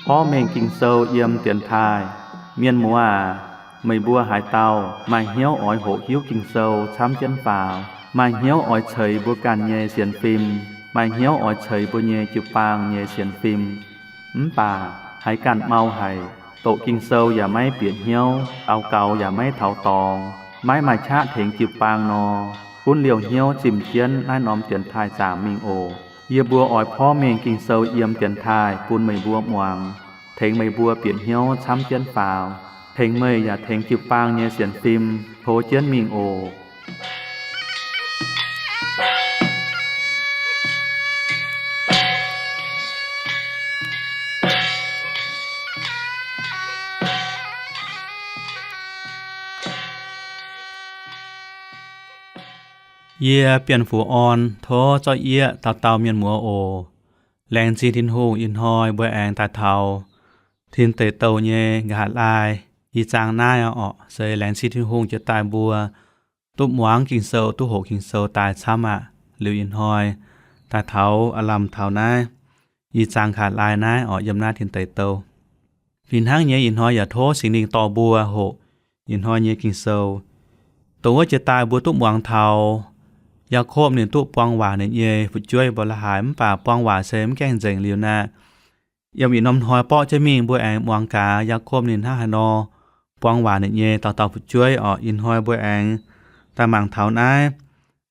Porv mengh Ging-Sou yiem dienx taaih. Mienh muoz aac, meih mbuo haaix dauh maaih hnyouv oix hoqc hiuv Ging-Sou camv jienv faaux, maaih hnyouv oix ceix mbuo ganh nyei sienx fim, maaih hnyouv oix ceix mbuo nyei jiu-baang nyei sienx fim, mv baac haiz ganh mau haic, doqc Ging-Sou yaac maiv bieqc hnyouv, daux gaux yaac maiv taux dorngx, maiv maaih qaqv tengx jiu-baang nor, gunv liouh hnyouv zimh jienv naaiv norm dienx taaih zaangc mingh oc. Yie mbuo oix porv mengh Ging-Sou yiem dienx taaih bun meih mbuo muangx, tengx meih mbuo bieqc hnyouv camv jienv faaux, tengx meih yaac tengx jiu-baang nyei sienx fim tov jienv mingh oc. Yie Bienh Fuc Orn tov zorqv yieqv dauh dauh mienh muoz oc. Laengz zingh Tin-Hungh ih hnoi mbuo aengx daaih taux Tin Deic Douh nyei nqa'haav laai, i zaang naaiv orqc. Se laengz zingh Tin-Hungh jiex daaih mbuo duqv muangx Ging-Sou, duqv hoqc Ging-Sou daaih camv aqv. Liuz ih hnoi daaih taux aav lamh taux naaiv i zaang nqa'haav laai naaiv orqc, yiem naaiv Tin Deic Douh. Fih hnangv nyei ih hnoi yaac tov Singx Lingh dorh mbuo hoqc ih hnoi nyei Ging-Sou. Dongh wuov jiex daaih mbuo duqv muangx taux Yaakopv ninh duqv buang waac ninh nyei fu'jueiv Mbaa^laa^ham, mv baac buang waac se mv gaengh nzengc liuz naaiv. Yiem ih norm hnoi borqv jienv mingh mbuo aengx muangx gaax Yaakopv ninh hnangv haaix nor buang waac ninh nyei dauh dauh fu'jueiv orqc. Ih hnoi mbuo aengx daaih mangc taux naaiv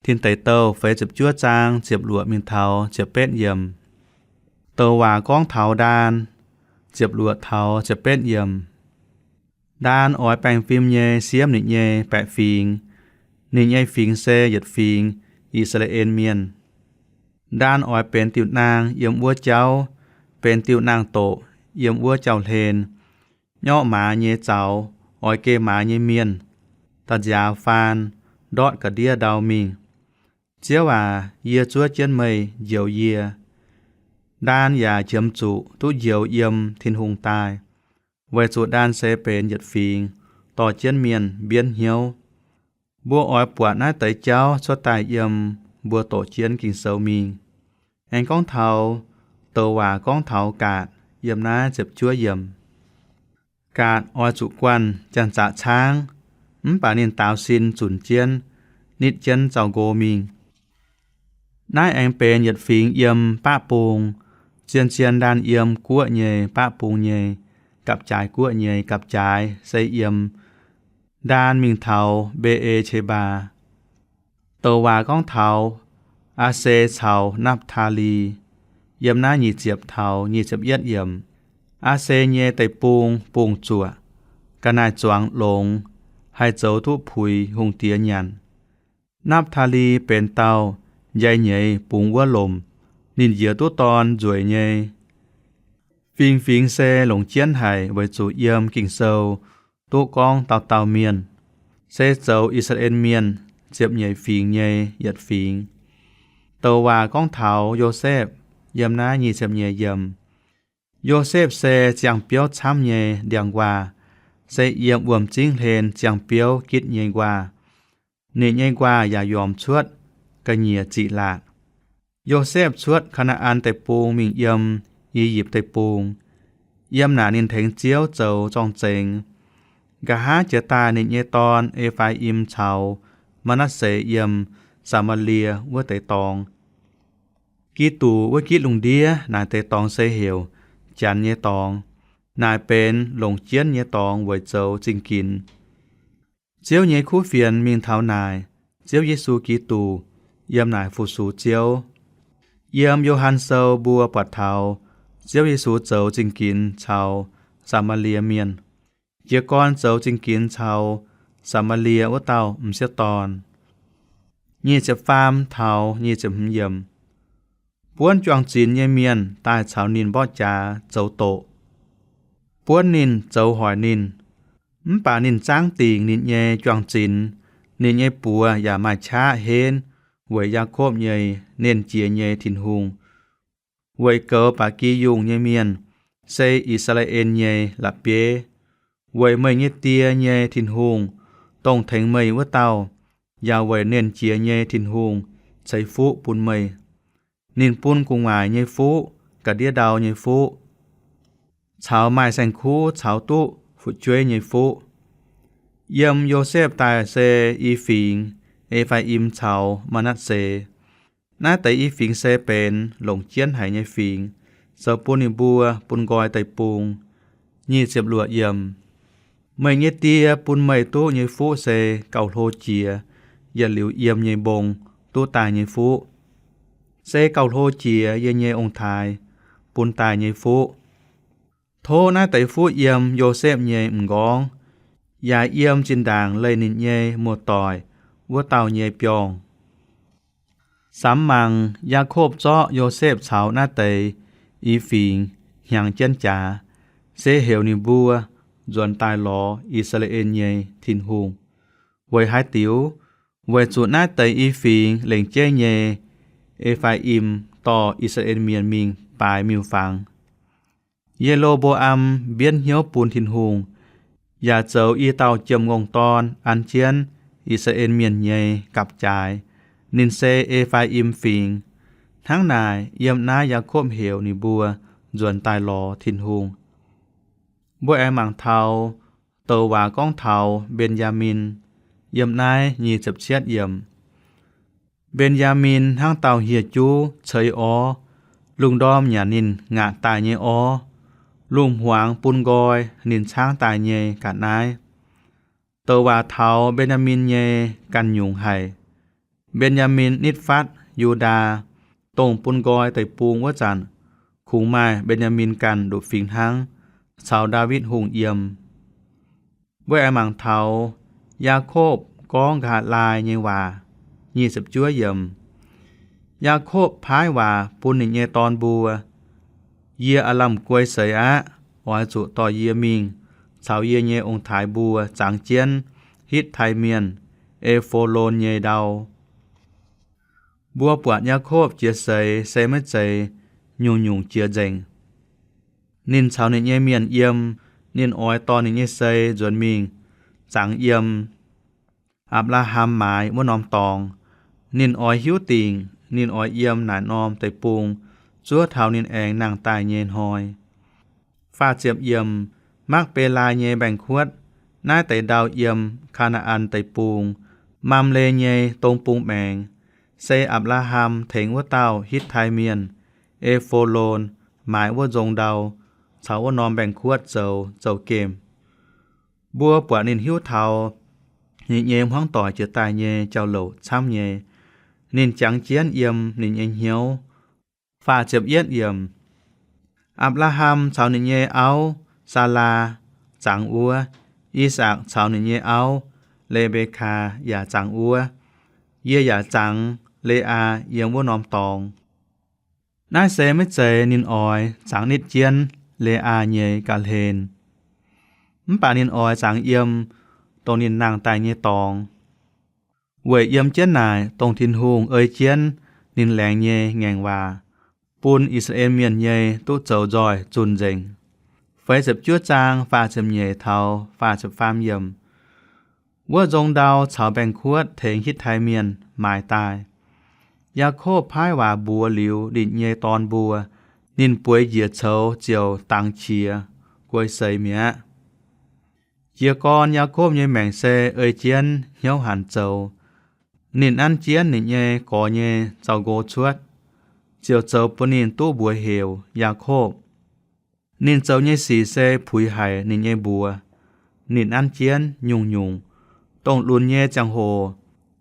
Tin Deic Douh feix ziepc juov zaang ziepc luoqc mingh taux ziepc betv yiemc. Douc waac gorngv taux Ndaan, ziepc luoqc taux ziepc betv yiemc. Ndaan oix baengh fim nyei siemv ninh nyei baeqc fingx. Ninh nyei fingx se yietc fingx I^saa^laa^en Mienh. Ndaan oix benx diuh naang yiem wuov jauv, benx diuh naang-doqc yiem wuov jauv-hlen, nyorqv maaz nyei zaux, oix geh maaz nyei mienh da'nziaaux faan, ndortv ga'ndiev ndau mingh. Ziouv aac, yie zuov jienv meih njoux yie. Ndaan yaac qiemx zuqc duqv njoux yiem Tin-Hungh daaih, weic zuqc Ndaan se benx yietc fingx dorh jienv mienh mbienv hnyouv. Mbuo oix buatc naaiv deix jauv cuotv daaih yiem mbuo doqc jienv Ging-Sou mingh. Aengx gorngv taux douc waac gorngv taux Gaatc yiem naaiv ziepc juov yiemc. Gaatc oix zuqc guanh janx-zaqc caangv, mv baac ninh daaux sin zunc jienv, nitv jienv zaux-nqo mingh. Naaiv aengx benx yietc fingx yiem Baqv Bung, zien-zien Ndaan yiem guoqv nyei Baqv Bung nyei gapv-jaaix guoqv nyei gapv-jaaix se yiem Ndaan mingh taux Mbe^e^qe^mbaa. Douc waac gorngv taux Aa^se caux Napv^taa^li, yiem naaiv nyic ziepc taux nyic ziepc yietv yiemc. Aa^se nyei deic-bung bungx-zuoqc, ga'naaiv zuangx longx, haih zoux duqv puix hungh diex nyanc. Napv^taa^li benx dauh njai-nyeiz bungx wuov lomc, ninh njiec duqv dorn nzueic nyei. Fingx-fingx se longc jienv haic weic zuqc yiem Ging-Sou duqv gorngv dauh dauh mienh, se zoux I^saa^laa^en Mienh ziepc nyeic fingx nyei yietc fingx. Douc waac gorngv taux Yosepv, yiem naaiv nyic ziepc nyeic yiemc. Yosepv se ziangh biouv camv nyei ndiangx-nquaah, se yiem wuom-zingv hlen ziangh biouv gitv nyei nquaah. Ninh nyei nquaah yaac yomc cuotv ga'nyiec ziqc laatc. Yosepv cuotv Kaa^naa^an Deic-Bung mingh yiem I^yipv Deic-Bung. Yiem naaic ninh tengx Ziouv zoux zorng-zengx. Nqa'haav jiex daaih ninh nyei dorn, E^faa^im caux Maa^natv^se, yiem Saa^maa^lie wuov deix dorngx. Giduc wuov gitv lungh ndiev naaic deix dorngx se heuc Janx nyei dorngx. Naaic benx longc jienv nyei dorngx weic zoux zingh ginx. Ziouv nyei kuv fienx mingh taux naaic, Ziouv Yesu Giduc yiem naaic fu-sux Ziouv. Yiem Yo^han Sou mbuo buatc taux Ziouv Yesu zoux zingh ginx caux Saa^maa^lie Mienh. Jiez gorn zoux zingh ginx caux Saa^maa^lie wuov dauh m'sieqv dorn. Nyic ziepc faam taux nyic ziepc hmz yiemc. Buonv juang-zinx nyei mienh daaih caux ninh mborqv jaax zoux doqc, buonv ninh zoux hoic ninh. Mv baac ninh zangv dingc ninh nyei juang-zinx. Ninh nyei buoz yaac maaih qaqv henv weic Yaakopv nyei, Nernh Jiex nyei Tin-Hungh, weic goux ba'gi yungh nyei mienh, se I^saa^laa^en nyei la'bieiv, weic meih nyei die nyei Tin-Hungh, dongh tengx meih wuov dauh, yaac weic Nernh Jiex nyei Tin-Hungh, ceix fuqv bun meih. Ninh bun gu'nguaaic nyei fuqv, ga'ndiev ndau nyei fuqv, caux maaih saeng-kuv caux duqv fu'jueiv nyei fuqv. Yiem Yosepv daaih se i fingx, E^faa^im caux Maa^natv^se. Naaiv deix i fingx se benx longc jienv haic nyei fingx, zoux bun ninh mbuo bun nqoi deic-bung. Nyic ziepc luoqc yiemc. Meih nyei die bun meih duqv nyei fuqv se gauh hlo jiex yietc liuz yiem nyei mbong duqv daaih nyei fuqv, se gauh hlo jiex yie nyei ong-taaix bun daaih nyei fuqv. Tov naaiv deix fuqv yiem Yosepv nyei m'nqorngv, yaac yiem zinh ndaangc leih ninh nyei muoz-doic wuov dauh nyei biorngh. Samx mangc, Yaakopv zorqv Yosepv caux naaiv deix i fingx hnyangx jienv jaax, se heuc ninh mbuo nzuonx daaih lorz I^saa^laa^en nyei Tin-Hungh. Weic haaix diuc? Weic zuqc naaiv deix i fingx lengc jeiv nyei E^faa^im dorh I^saa^laa^en Mienh mingh baaix miuc-fangx. Ye^lo^mbo^am mbienv hnyouv bun Tin-Hungh, yaac zoux i dauh jiem-ngongh dorn an jienv I^saa^laa^en Mienh nyei gapv-jaaix. Ninh se E^faa^im Fingx. Hnangv naaic, yiem naaiv Yaakopv heuc ninh mbuo nzuonx daaih lorz Tin-Hungh. Mbuo aengx mangc taux douc waac gorngv taux Mben^yaa^min, yiem naaiv nyic ziepc cietv yiemc. Mben^yaa^min hnangv dauh hieh juv ceix orv, lungh ndorm nyanc ninh ngaatc daaih nyei orv, lungh hmuangx bun nqoi ninh caangv daaih nyei ga'naaiv. Douc waac taux Mben^yaa^min nyei ganh nyungc haic. Mben^yaa^min nitv fatv Yu^ndaa, dongh bun nqoi deic-bung wuov zanc, kungx maaih Mben^yaa^min ganh nduqc fingx hnangv, caux Ndaawitv Hungh yiem. Mbuo aengx mangc taux Yaakopv gorngv nqa'haav laai nyei waac. Nyic ziepc juov yiemc. Yaakopv paaiv waac bun ninh nyei dorn mbuo, Yie aav lamh guei seix aqv. Oix zuqc dorh yie mingh caux yie nyei ong-taaix mbuo zangx jienv Hitv^tai Mienh, E^fo^lon nyei ndau. Mbuo buatc Yaakopv jiex seix se maiv zeiz nyungc-nyungc jiex nzengc. Ninh caux ninh nyei mienh yiem, ninh oix dorh ninh nyei sei nzuonx mingh zangx yiem Apc^laa^ham maaiz wuov norm dorngx. Ninh oix hiuv dingc ninh oix yiem naaic norm deic-bung zuov taux ninh aengx nangh daaih nyei hnoi. Faah ziepc yiemc. Makv^be^lai nyei mbaengx-kuotv. Naaiv deix ndau yiem Kaa^naa^an Deic-Bung, Mamle nyei dong bung maengx, se Apc^laa^ham tengx wuov dauh Hitv^tai Mienh, E^fo^lon, maaiz wuov nzong ndau caux wuov norm mbaengx-kuotv zoux zouv-gemh. Mbuo buatc ninh hiuv taux ninh nyei hmuangv doic jiex daaih nyei jauv-louc camv nyei. Ninh jangx jienv yiem ninh nyei hnyouv. Faah ziepc yietv yiemc. Apc^laa^ham caux ninh nyei auv, Saalaa, zangx wuov. I^sakc caux ninh nyei auv, Le^mbe^kaa, yaac zangx wuov. Yie yaac zangx Le^aa yiem wuov norm dorngx. Naaiv se maiv zeiz ninh oix zangx nitv jienv Le^aa nyei ga'hlen. Mv baac ninh oix zangx yiem dongh ninh nangh daaih nyei dorngx, weic yiem jienv naaic dongh Tin-Hungh ei jienv ninh laengz nyei ngaengc waac bun I^saa^laa^en Mienh nyei duqv zoux nzoih zunh nzengc. Feix ziepc juov zaang faah ziepc nyeic taux faah ziepc faam yiemc. Wuov nzong ndau caux mbaengx-kuotv tengx Hitv^tai Mienh maaiz daaih. Yaakopv paaiv waac mbuox liuz ninh nyei dorn mbuo, ninh bueix njiec coux ziouc dangx qiex guei seix mi'aqv. Jiez gorn Yaakopv nyei maengc se ei jienv hnyouv hanc zoux. Ninh nanv jienv ninh nyei gorx nyei zaux-nqo cuotv, ziouc zoux bun ninh duqv mbuox heuc Yaakopv. Ninh zoux nyei sic se puix haic ninh nyei mbuox. Ninh nanv jienv nyungc-nyungc, dongh lunx nyei ziangh hoc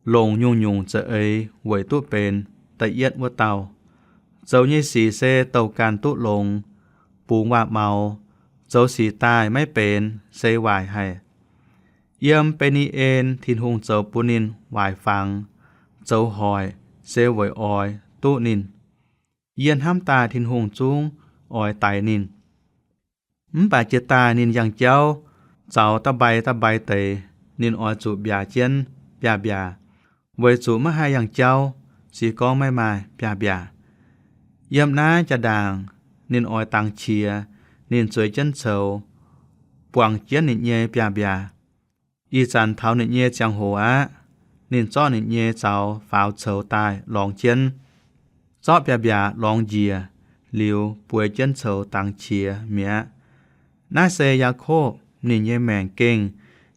longc nyungc-nyungc za'eix weic duqv benx da'yietv wuov dauh. Zoux nyei sic se douh ganh duqv longx, bungx waac-maux, zoux sic daaih maiv benx se waaic haic. Yiem Mbe^ni^en Tin-Hungh zoux bun ninh waaic fangx, zoux hoic se weic oix duqv ninh. Yie hnamv daaih Tin-Hungh zungv oix daix ninh. Mv baac jiex daaih ninh yangh jauv zaux da'mbai da'mbai deix, ninh oix zuqc mbiaac jienv biaav-mbiaac, weic zuqc maiv haih yangh jauv se gorngv maiv maaih biaav-mbiaac. Yiem naaiv jaa-ndaangc ninh oix dangx qiex, ninh zueiz jienv coux, buangh jienv ninh nyei biaav-mbiaac. Ih zanc taux ninh nyei ziangh hoc aqv. ninh zorqv ninh nyei zaux faaux coux daaih lorngx jienv, zorqv biaav-mbiaac lorngx njiec liuz, bueix jienv coux dangx qiex mi'aqv. Naaiv se Yaakopv ninh nyei maengc gengh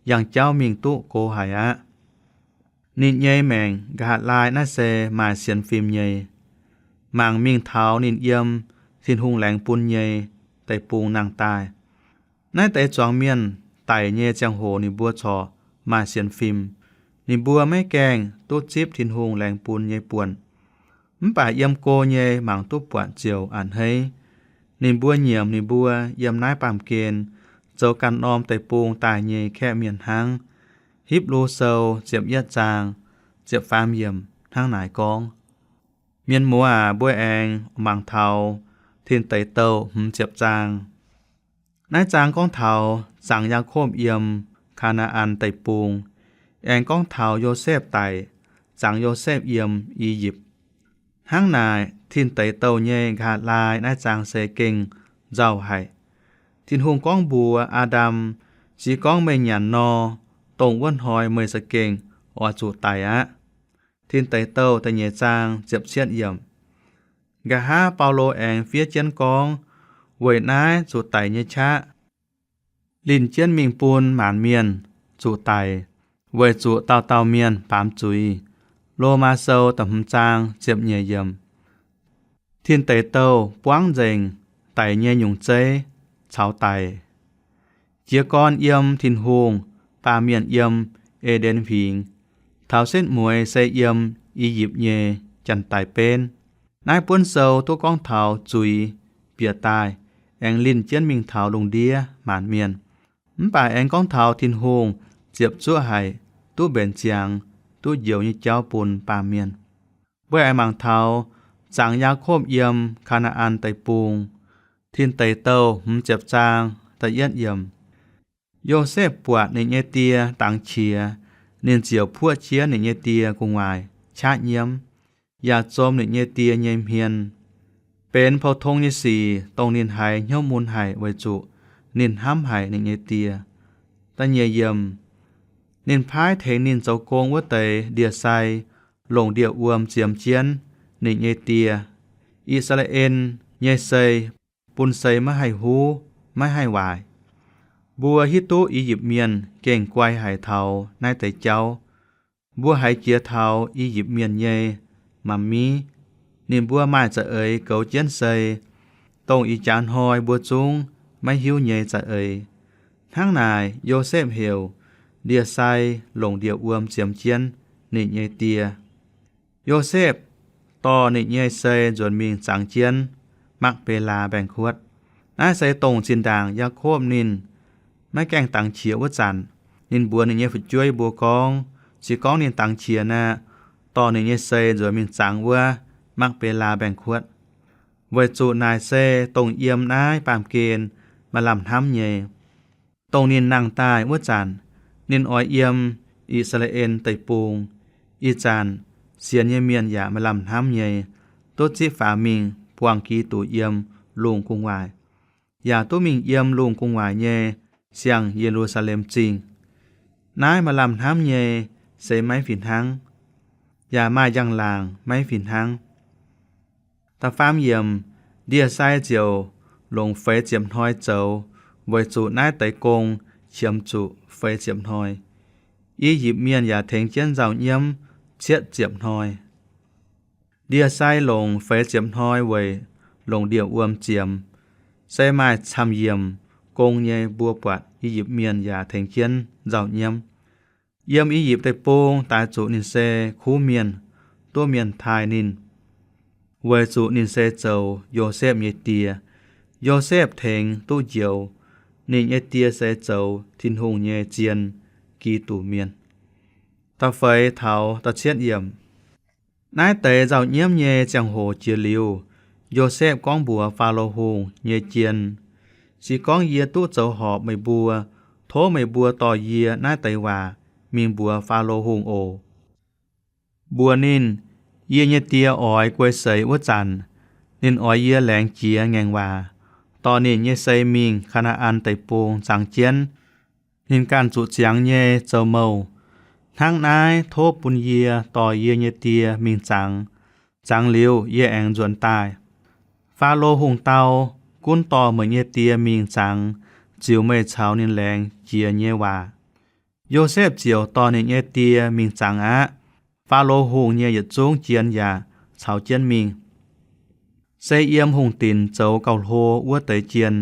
yangh jauv mingh duqv go haic aqv. Ninh nyei maengc nqa'haav laai naaiv se maaih sienx fim nyei, mangc mingh taux ninh yiem Tin-Hungh laengz bun nyei deic-bung nangh daaih. Naaiv deix zuangx mienh daic nyei ziangh hoc ninh mbuo corc maaih sienx fim. Ninh mbuo maiv gaengh duqv zipv Tin-Hungh laengz bun nyei buonc. Mv baac yiem go nyei mangc duqv buatc ziouc a'hneiv. Ninh mbuo nyiemc ninh mbuo yiem naaiv baamh gen zoux ganh norm deic-bung daaih nyei kaeqv mienh hnangv. Hipv^lu Sou ziepc yietv zaang ziepc faam yiemc hnangv naaic gorngv, Mienh muoz aac, mbuo aengx mangc taux Tin Deic Douh hmz ziepc zaang. Naaiv zaang gorngv taux zangx Yaakopv yiem Kaa^naa^an Deic-Bung, aengx gorngv taux Yosepv daic, zangx Yosepv yiem I^yipv. Hnangv naaic, Tin Deic Douh nyei nqa'haav laai naaiv zaang se gengh nzauh haic. Tin-Hungh gorngv mbuox Aa^ndam, Se gorngv meih nyanc nor, dongh wuov hnoi meih za'gengh oix zuqc daic aqv. Tin Deic Douh da'nyeic zaang ziepc cietv yiemc. Nqa'haav Baulo aengx fiev jienv gorngv, weic naaiv zuqc daic nyei qaqv linh jienv mingh bun maanc mienh zuqc daic, weic zuqc dauh dauh mienh baamz zuiz. Lomaa Sou da'hmz zaang ziepc nyeic yiemc. Tin Deic Douh buangv nzengc daic nyei nyungc zeiv caux daic. Jiez gorn yiem Tin-Hungh baamh mienh yiem E^nden Huingx, taux setv mueiz se yiem I^yipv nyei janx-daic benv. Naaiv buonv sou duqv gorngv taux zuiz bieqc daaih, aengx linh jienv mingh taux lungh ndiev maanc mienh. Mv baac aengx gorngv taux Tin-Hungh ziepc zuoqv haic, duqv mbenc ziangx, duqv njoux nyei jauv bun baamh mienh. Mbuo aengx mangc taux zangx Yaakopv yiem Kaa^naa^an Deic-Bung, Tin Deic Douh hmz ziepc zaang da'yietv yiemc. Yosepv buatc ninh nyei die dangx qiex, ninh ziouc puoqv jienv ninh nyei die gu'nguaaic qaqv nyiemv, yaac zom ninh nyei die nyei hmien. Benx pou-tong nyei sic dongh ninh haiz hnyouv mun haic weic zuqc ninh hnamv haic ninh nyei die. Da'nyeic yiemc. Ninh paaiv tengx ninh zoux gong wuov deix ndie-sai longc ndie-wuom ziemx jienv ninh nyei die. I^saa^laa^en nyei sei bun sei maiv haih huv, maiv haih waaic. Mbuo hiuv duqv I^yipv Mienh gengh guai haic taux naaiv deix jauv. Mbuo haiz jiex taux I^yipv Mienh nyei maam-miv. Ninh mbuo maaih za'eix goux jienv sei, dongh ih jaax hnoi mbuo zungv maiv hiuv nyei za'eix. Hnangv naaic, Yosepv heuc ndie-sai longc ndie-wuom ziemx jienv ninh nyei die. Yosepv dorh ninh nyei sei nzuonx mingh zangx jienv Makc^be^laa mbaengx-kuotv. Naaiv se dongh zinh ndaangc Yaakopv ninh maiv gaengh dangx qiex wuov zanc. Ninh mbuox ninh nyei fu'jueiv mbuo gorngv, se gorngv ninh dangx qiex nor, dorh ninh nyei sei nzuonx mingh zangx wuov Makc^be^laa mbaengx-kuotv, weic zuqc naaic se dongh yiem naaiv baamh gen maaih lamh hnamv nyei. Dongh ninh nangh daaih wuov zanc, ninh oix yiem I^saa^laa^en Deic-Bung. Ih zanc sienx nyei mienh yaac maaih lamh hnamv nyei, duqv zipv faaux mingh buangh Giduc yiem lungh gu'nguaaic, yaac duqv mingh yiem lungh gu'nguaaic nyei siang-Ye^lu^saa^lem Zingh. Naaiv maaih lamh hnamv nyei se maiv fih hnangv, yaac maaih njang-laangc maiv fih hnangv. Da'faam yiemc. Ndie-sai ziouc longc feix ziepc hnoi zoux, weic zuqc naaiv deix gong qiemx zuqc feix ziepc hnoi. I^yipv Mienh yaac tengx jienv nzauh nyiemv cietv ziepc hnoi. Ndie-sai longc feix ziepc hnoi weic longc ndie-wuom ziemx. Se maaih camv-yiemc gong nyei mbuo buatc I^yipv Mienh yaac tengx jienv nzauh nyiemv. Yiem I^yipv Deic-Bung daaih zuqc ninh se kuv mienh, duqv mienh taaih ninh, weic zuqc ninh se zoux Yosepv nyei die. Yosepv tengx duqv njoux. Ninh nyei die se zoux Tin-Hungh nyei zien Giduc Mienh. Da'feix taux da'cietv yiemc. Naaiv deix nzauh nyiemv nyei ziangh hoc jiex liuz, Yosepv gorngv mbuox Faalo Hungh nyei jien, Se gorngv yie duqv zoux horpc meih mbuo, tov meih mbuo dorh yie naaiv deix waac mingh mbuox Faalo Hungh oc. Mbuox ninh, Yie nyei die oix guei seix wuov zanc, ninh oix yie laengz jiez ngaengc waac, dorh ninh nyei sei mingh Kaa^naa^an Deic-Bung zangx jienv. Ninh ganh zuqc ziangx nyei zoux mouh, Hnangv naaiv tov bun yie dorh yie nyei die mingh zangx. Zangx liuz yie aengx nzuonx daaih. Faalo Hungh dau, Gunv dorh meih nyei die mingh zangx, ziux meih caux ninh laengz jiex nyei waac. Yosepv ziouc dorh ninh nyei die mingh zangx aqv. Faalo Hungh nyei yietc zungv jien yaac caux jienv mingh. Se yiem hungh dinc zoux gauh hlo wuov deix jien,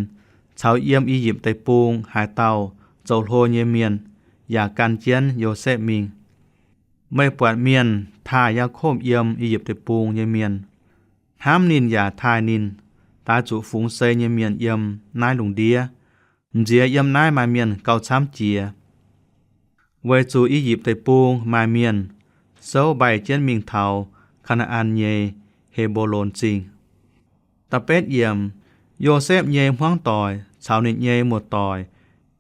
caux yiem I^yipv Deic-Bung haaix dauh zoux hlo nyei mienh yaac gan jienv Yosepv mingh. Meih buatc mienh taaih Yaakopv yiem I^yipv Deic-Bung nyei mienh, hnamv ninh yaac taaih ninh, daaix zuqc fungx sei nyei mienh yiem naaiv lungh ndiev. M'nziex yiem naaiv maaih mienh gauh camv jiex, weic zuqc I^yipv Deic-Bung maaih mienh souv mbaih jienv mingh taux Kaa^naa^an nyei He^mbo^lon Zingh. Da'betv yiemc, Yosepv nyei hmuangv doic caux ninh nyei muoz-doic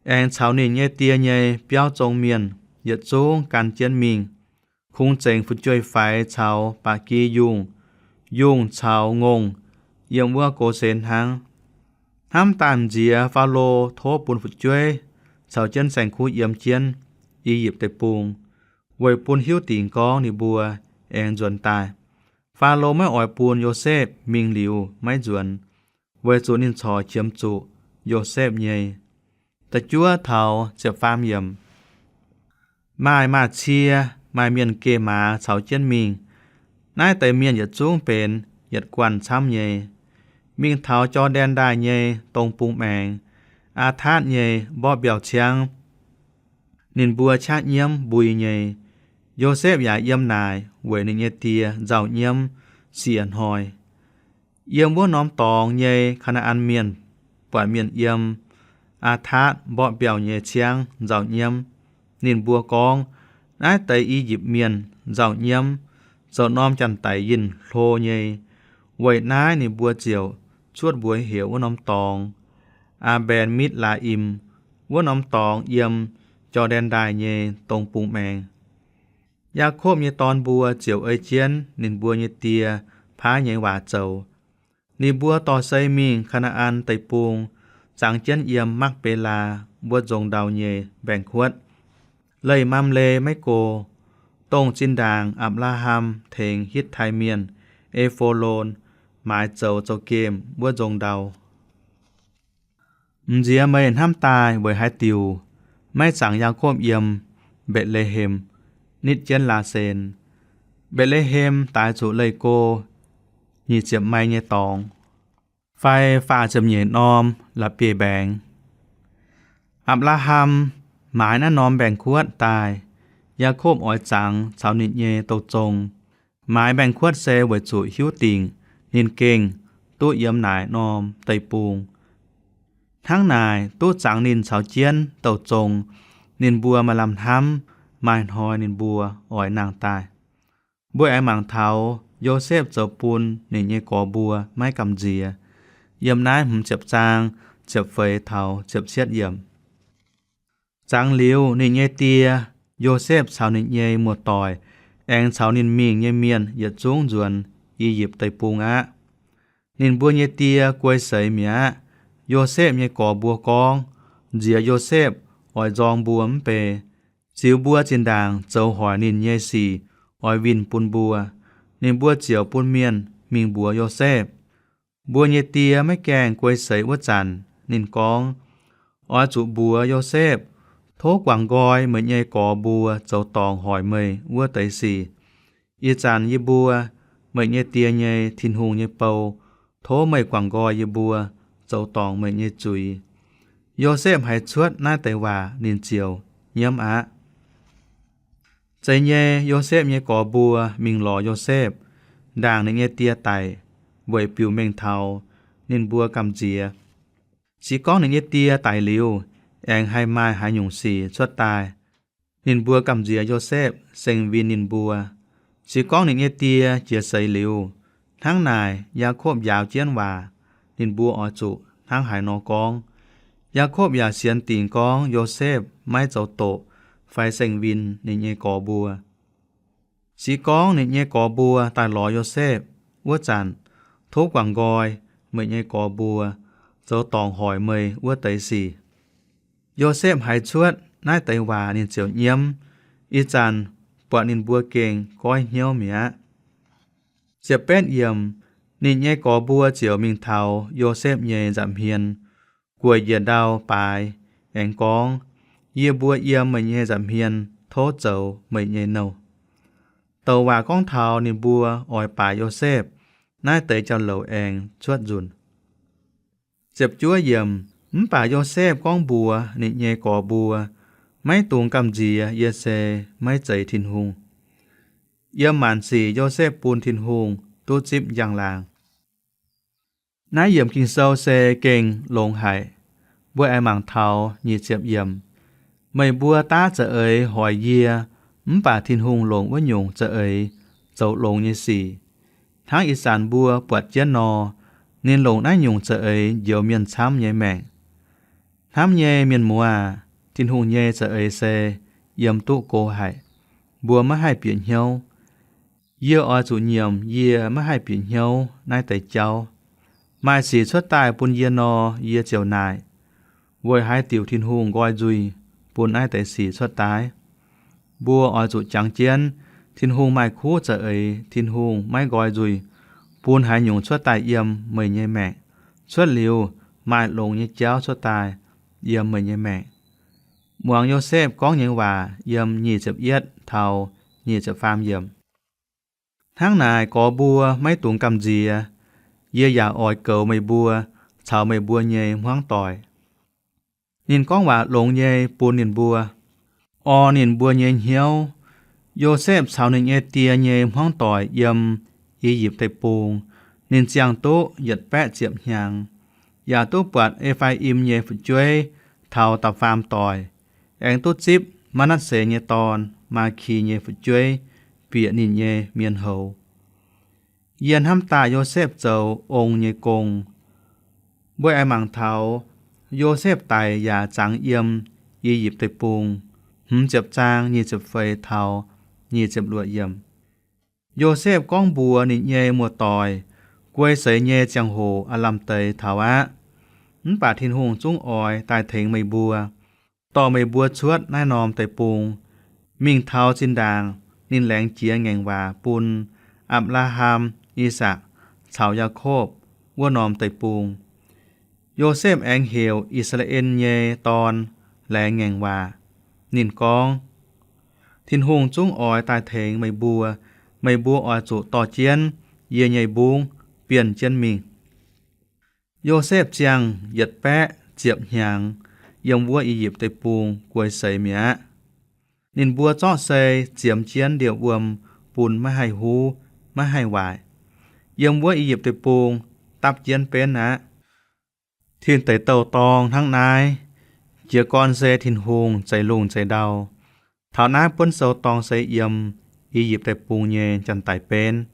aengx caux ninh nyei die nyei biauv zong mienh yietc zungv gan jienv mingh, kungx zengc fu'jueiv-faix caux ba'gi yungh, yungh caux ngongh yiem wuov Gosen hnangv. Hnamv daaih m'nziex Faalo tov bun fu'jueiv caux jienv saeng-kuv yiem jienv I^yipv Deic-Bung, weic bun hiuv dingc gorngv ninh mbuo aengx nzuonx daaih. Faalo maiv oix bun Yosepv mingh liuz maiv nzuonx, weic zuqc ninh corc qiemx zuqc Yosepv nyei. Da'juov taux ziepc faam yiemc. Maaih maaz-cie, maaih mienh geh maaz caux jienv mingh. Naaiv deix mienh yietc zungv benx yietc guanh camv nyei. Mingh taux Jor^ndaen Ndaaih nyei dong bung maengx, Aa^taatv nyei mborqv mbiauh ciangv, ninh mbuo qaqv nyiemv mbui nyei. Yosepv yaac yiem naaic weic ninh nyei die nzauh nyiemv sie hnoi. Yiem wuov norm dorngx nyei Kaa^naa^an Mienh buatc mienh yiem Aa^taatv mborqv mbiauh nyei ciangv nzauh nyiemv. Ninh mbuo gorngv, Naaiv deix I^yipv Mienh nzauh nyiemv zoux norm janx-daic yinh hlo nyei. Weic naaiv ninh mbuo ziouc cuotv mbuox heuc wuov norm dorngx Aa^mbe^en^mitv^laa^im. Wuov norm dorngx yiem Jor^ndaen Ndaaih nyei dong bung maengx. Yaakopv nyei dorn mbuo ziouc ei jienv ninh mbuo nyei die paaiv nyei waac zoux. Ninh mbuo dorh sei mingh Kaa^naa^an Deic-Bung, zangx jienv yiem Makv^be^laa wuov nzong ndau nyei mbaengx-kuotv. Leih Mamle maiv go, dongh zinh ndaangc Apc^laa^ham tengx Hitv^tai Mienh E^fo^lon maaiz zoux zouv-gemh wuov nzong ndau. M'nziex meih hnamv daaih weic haaix diuc maiv zangx Yaakopv yiem Mbetc^le^hem nitv jienv Laasen? Mbetc^le^hem daaix zuqc leih go nyic ziepc maiv nyei dorngx, fai faah ziepc nyeic norm la'bieiv-mbaengx. Apc^laa^ham maaiz naaiv norm mbaengx-kuotv daaih, Yaakopv oix zangx caux ninh nyei douh zong. Maaiz mbaengx-kuotv se weic zuqc hiuv dingc ninh gengh duqv yiem naaic norm deic-bung. Hnangv naaic, duqv zangx ninh caux jienv douh zong, ninh mbuo maaih lamh hnamv maaih hnoi ninh mbuo oix nangh daaih. Mbuo aengx mangc taux Yosepv zoux bun ninh nyei gorx mbuo maiv gamh nziex. Yiem naaiv hmz ziepc zaang ziepc feix taux ziepc cietv yiemc. Zangx liuz, ninh nyei die, Yosepv caux ninh nyei muoz-doic aengx caux ninh mingh nyei mienh yietc zungv nzuonx I^yipv Deic-Bung aqv. Ninh mbuo nyei die guei seix mi'aqv. Yosepv nyei gorx mbuo gorngv, nziex Yosepv oix nzorng mbuo mv bei, ziux mbuo zinh ndaangc zoux hoic ninh nyei sic oix winh bun mbuo. Ninh mbuo ziouc bun mienh mingh mbuox Yosepv. Mbuo nyei die maiv gaengh guei seix wuov zanc, ninh gorngv, oix zuqc mbuox Yosepv, tov guangc nqoi meih nyei gorx mbuo zoux dorngc hoic meih wuov deix sic. Ih zanc yie mbuo, meih nyei die nyei Tin-Hungh nyei bou, tov meih guangc nqoi yie mbuo zoux dorngc meih nyei zuiz. Yosepv haiz cuotv naaiv deix waac ninh ziouc nyiemv aqv. Zeiz nyei, Yosepv nyei gorx mbuo mingh lorz Yosepv, ndaangc ninh nyei die daic, weic biux mengh taux ninh mbuo gamh nziex. Se gorngv ninh nyei die daic liuz, aengx haih maaih haaix nyungc sic cuotv daaih, ninh mbuo gamh nziex Yosepv, seng-win ninh mbuo. Se gorngv ninh nyei die jiex seix liuz, hnangv naaic Yaakopv njaaux jienv waac, ninh mbuo oix zuqc hnangv haaix nor gorngv. Yaakopv yaac sienx dingc gorngv Yosepv maiv zoux doqc fai seng-win ninh nyei gorx mbuo. Se gorngv ninh nyei gorx mbuo daaih lorz Yosepv wuov zanc, tov guangc nqoi meih nyei gorx mbuo zoux dorngc hoic meih wuov deix sic. Yosepv haiz cuotv naaiv deix waac ninh ziouc nyiemv. Ih zanc buatc ninh mbuo gengh goiv hnyouv mi'aqv. Ziepc betv yiemc, ninh nyei gorx mbuo ziouc mingh taux Yosepv nyei nza'hmien, gueic njiec ndau baaix, aengx gorngv, Yie mbuo yiem meih nyei nza'hmien tov zoux meih nyei nouh. Douc waac gorngv taux ninh mbuo oix baaix Yosepv, naaiv deix jauv-louc aengx cuotv nzunc. Ziepc juov yiemc, mv baac Yosepv gorngv mbuox ninh nyei gorx mbuo, Maiv dungx gamh nziex, yie se maiv zeiz Tin-Hungh. Yiem maanc sic Yosepv bun Tin-Hungh duqv zipv njang-laangc. Naaiv yiemc Ging-Sou se gengh longx haic. Mbuo aengx mangc taux nyic ziepc yiemc. Meih mbuo daav za'eix hoic yie, mv baac Tin-Hungh longc wuov nyungc za'eix zoux longx nyei sic. Hnangv ih zanc mbuo buatc jienv nor, ninh longc naaiv nyungc za'eix njoux mienh camv nyei maengc. Hnamv nyei mienh muoz aac, Tin-Hungh nyei za'eix se yiem duqv go haic. Mbuo maiv haih bieqc hnyouv. Yie oix zuqc nyiemc yie maiv haih bieqc hnyouv naaiv deix jauv. Maaih sic cuotv daaih bun yie nor, yie ziouc naaic, weic haaix diuc Tin-Hungh nqoi nzuih bun naaiv deix sic cuotv daaih? Mbuo oix zuqc jangx jienv, Tin-Hungh maaih kuv za'eix Tin-Hungh maiv nqoi nzuih bun haaix nyungc cuotv daaih yiem meih nyei maengc, cuotv liuz maaih longx nyei jauv cuotv daaih yiem meih nyei maengc. Muangx Yosepv gorngv nyei waac yiem nyic ziepc yietv taux nyic ziepc faam yiemc. Hnangv naaic, gorx mbuo, maiv dungx gamh nziex. Yie yaac oix goux meih mbuo caux meih mbuo nyei hmuangv doic. Ninh gorngv waac longx nyei bun ninh mbuo, orn ninh mbuo nyei hnyouv. Yosepv caux ninh nyei die nyei hmuangv doic yiem I^yipv Deic-Bung. Ninh ziangh duqv yietc baeqv ziepc hnyangx, yaac duqv buatc E^faa^im nyei fu'jueiv taux da'faam doic, aengx duqv zipv Maa^natv^se nyei dorn, Maa^ki nyei fu'jueiv, bieqc ninh nyei mienh houx. Yie hnamv daaih Yosepv zoux ong nyei gong. Mbuo aengx mangc taux Yosepv daic yaac zangx yiem I^yipv Deic-Bung, hmz ziepc zaang nyic ziepc feix taux nyic ziepc luoqc yiemc. Yosepv gorngv mbuox ninh nyei muoz-doic, Guei seix nyei ziangh hoc aav lamh deix taux aqv. Mv baac Tin-Hungh zungv oix daaih tengx meih mbuo, dorh meih mbuo cuotv naaiv norm deic-bung, mingh taux zinh ndaangc ninh laengz jiez ngaengc waac bun Apc^laa^ham, I^sakc caux Yaakopv wuov norm deic-bung. Yosepv aengx heuc I^saa^laa^en nyei dorn laengz ngaengc waac. Ninh gorngv, Tin-Hungh zungv oix daaih tengx meih mbuo. Meih mbuo oix zuqc dorh jienv yie nyei mbungv bienh jienv mingh. Yosepv ziangh yietc baeqv ziepc hnyangx yiem wuov I^yipv Deic-Bung guei seix mi'aqv. Ninh mbuo zorqv sei ziemx jienv liouh wuom bun maiv haih huv, maiv haih waaic, yiem wuov I^yipv Deic-Bung dapv jienv benv aqv. Tin Deic Douh dorng hnangv naaiv. Jiez gorn se Tin-Hungh zeix lungh zeix ndau. Taux naaiv buonv sou dorng se yiem I^yipv Deic-Bung nyei janx-daic benv.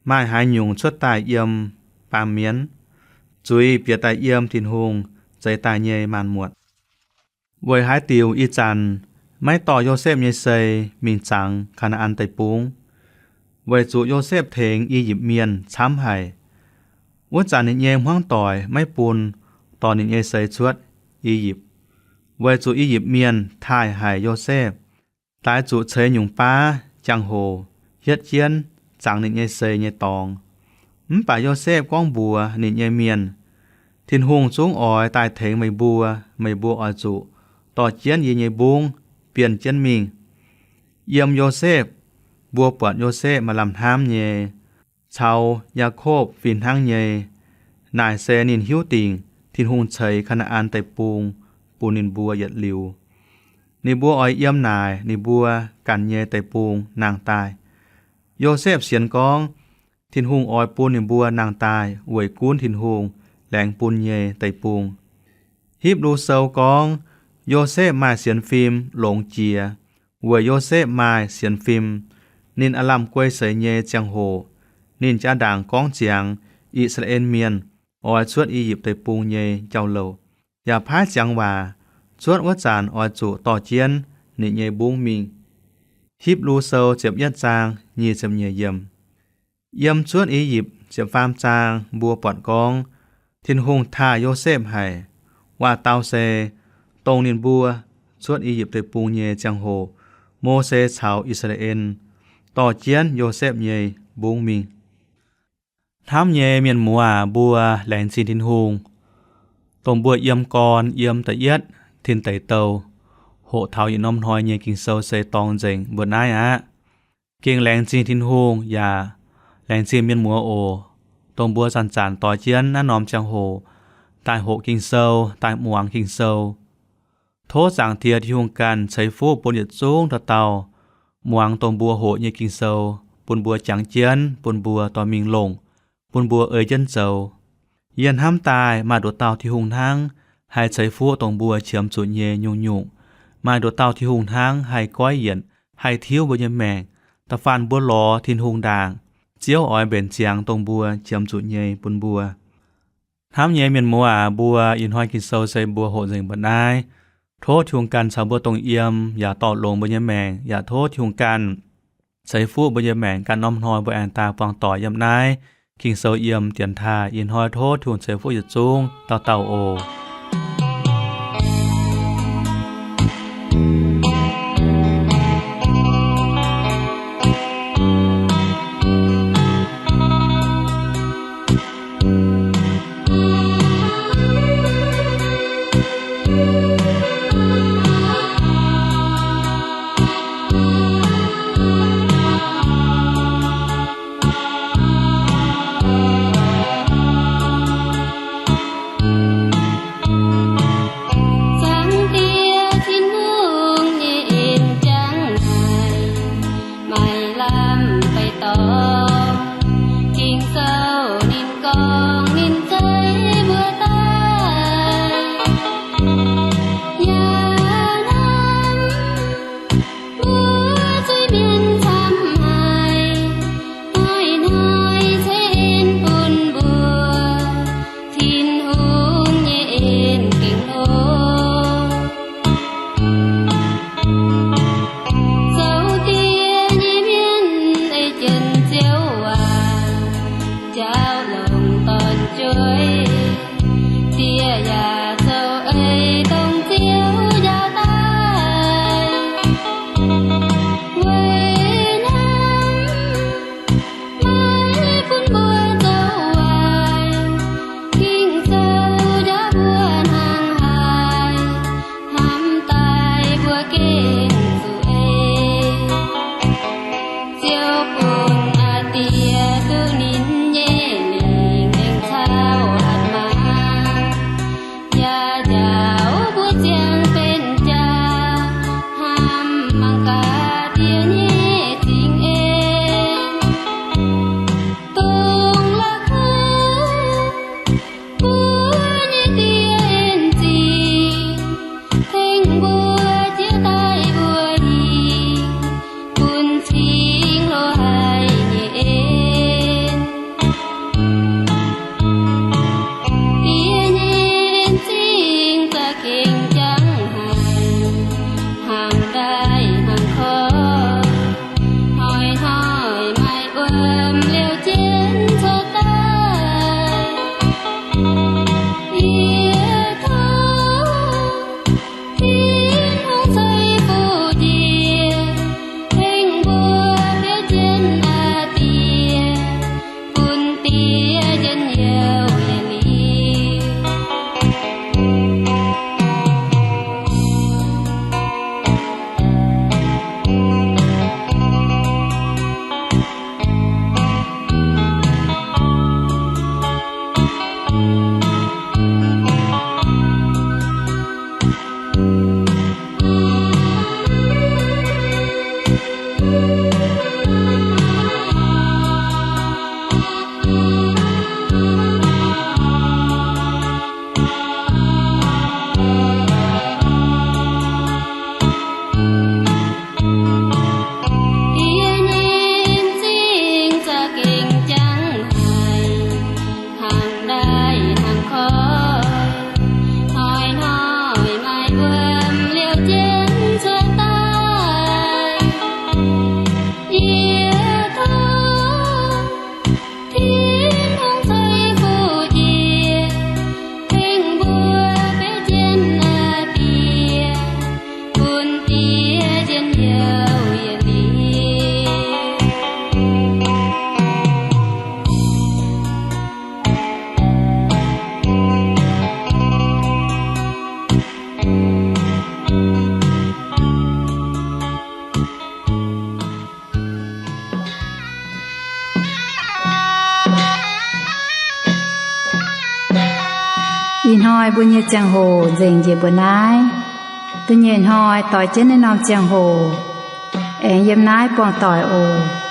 Maaih haaix nyungc cuotv daaih yiem baamh mienh? Zuiz bieqc daaih yiem Tin-Hungh zeix daaih nyei maanc muotc. Weic haaix diuc ih zanc maiv dorh Yosepv nyei sei mingh zangx Kaa^naa^an Deic-Bung? Weic zuqc Yosepv tengx I^yipv Mienh camv haic. Wuov zanc ninh nyei hmuangv doic maiv bun dorh ninh nyei sei cuotv I^yipv, weic zuqc I^yipv Mienh taaih haic Yosepv, daaix zuqc ceix nyungc baav jangx-hoc hietv jienv zangx ninh nyei sei nyei dorngx. Mv baac Yosepv gorngv mbuox ninh nyei mienh, Tin-Hungh zungv oix daaih tengx meih mbuo. Meih mbuo oix zuqc dorh jienv yie nyei mbungv bienh jienv mingh. Yiem Yosepv, mbuo buatc Yosepv maaih lamh hnamv nyei, caux Yaakopv fih hnangv nyei. Naaic se ninh hiuv dingc Tin-Hungh ceix Kaa^naa^an Deic-Bung bun ninh mbuo yietc liuz. Ninh mbuo oix yiem naaic ninh mbuo ganh nyei deic-bung nangh daaih. Yosepv sienx gorngv Tin-Hungh oix bun ninh mbuo nangh daaih weic gunv Tin-Hungh laengz bun nyei deic-bung. Hipv^lu Sou gorngv, Yosepv maaih sienx fim longx jiex. Weic Yosepv maaih sienx fim, ninh aav lamh guei seix nyei ziangh hoc, ninh jaa-ndaangc gorngv ziangx I^saa^laa^en Mienh oix cuotv I^yipv Deic-Bung nyei jauv-louc, yaac paaiv ziangx waac, cuotv wuov zanc oix zuqc dorh jienv ninh nyei mbungv mingh. Hipv^lu Sou ziepc yietv zaang nyic ziepc nyeic yiemc. Yiem Cuotv I^yipv ziepc faam zaang mbuo buatc gorngv, Tin-Hungh taaih Yosepv haic. Waac-dauh se, dongh ninh mbuo cuotv I^yipv Deic-Bung nyei ziangh hoc, Mose caux I^saa^laa^en dorh jienv Yosepv nyei mbungv mingh. Hnamv nyei mienh muoz aac, mbuo laengz zingh Tin-Hungh, dongh mbuo yiem gorn yiem da'yietv tin deic douh hoqc taux yietc norm hnoi nyei Ging-Sou se dorng nzengc mbuo naaiv aqv. Gengh laengz zingh Tin-Hungh yaac laengz zingh mienh muoz oc, dongh mbuo zanc-zanc doix jienv naaiv norm ziangh hoc daaih hoqc Ging-Sou, daaih muangx Ging-Sou. Tov Zaangc Diex Tin-Hungh ganh ceix fuqv bun yietc zungv dauh dauh muangx dongh mbuo hoqc nyei Ging-Sou, bun mbuo jangx jienv, bun mbuo dorh mingh longc, bun mbuo ei jienv zoux. Yie hnamv daaih maaih nduqc dauh Tin-Hungh hnangv haih ceix fuqv dongh mbuo qiemx zuqc nyei nyungc-nyungc. Maaih nduqc dauh Tin-Hungh hnangv haih goiv yienc, haih tiuv mbuo nyei maengc. Da'faanh mbuo lorz Tin-Hungh ndaangc, Ziouv oix mbenc ziangx dongh mbuo qiemx zuqc nyei bun mbuo. Hnamv nyei mienh muoz aac, mbuo ih hnoi Ging-Sou se mbuo hoqc nzengc mbuo naaiv. Tov Tin-Hungh ganh caux mbuo dongh yiem yaac dorh longx mbuo nyei maengc, yaac tov Tin-Hungh ganh ceix fuqv mbuo nyei maengc ganh norm hnoi mbuo aengx daaih buangh doic yiem naaiv Ging-Sou yiem dienx taaih. Ih hnoi tov Tin-Hungh ceix fuqv yietc zungv dauh dauh oc. Zaangc Diex Tin-Hungh nyei en jangx haic, maiv lamh beiv dorh. Ging-Sou ninh gorngv ninh zeiv mbuo daaih, yaac hnamv mbuo zuiz-mienh camv haic, hnoi-hnoi ceix en bun mbuo. Tin-Hungh nyei en gengh hlo. Zoux diex nyei mienh ei jienv Ziouv waac, njaaux longc dorn-jueiv. Diex yaac zoux eix dongh Ziouv njaaux daaih. Weic hnangv maiv bun mbuo zoux waaic, Ging-Sou njaaux mbuo hnangv haaix, hnamv daaih mbuo gengh zuqc ei. Ziouv bun aa diex duqv ninh nyei lingc lengc caux hatc maaz, yaac njaaux mbuo ziangh benx jaax, hnamv mangc gaax diex nyei zingh en, dongh la'kuqv mbuo nyei diex en zingh, tengx mbuo jiex daaih mbuo hingh, bun cingx hlo haic nyei en. Diex nyei en zingh za'gengh jangx haic, hnaangx ndaaih hnaangx koiv, hnoi-hnoi maaih wuom liouh jienv cuotv daaih. Yie tov Tin-Hungh ceix fuqv njiec, tengx mbuo biaux jienv aa diex, bun diex njien-youh yietc liuz. Diex nyei en zingh za'gengh jangx haic, hnaangx ndaaih hnaangx koiv, hnoi-hnoi maaih wuom liouh jienv cuotv daaih. Yie tov Tin-Hungh ceix fuqv njiec, tengx mbuo biaux jienv aa diex, bun diex njien-youh Ih hnoi mbuo nyei ziangh hoc nzengc njiec mbuo naaiv. Da'nyeic hnoi doix jienv naaiv norm ziangh hoc, aengx yiem naaiv buangh doic oc.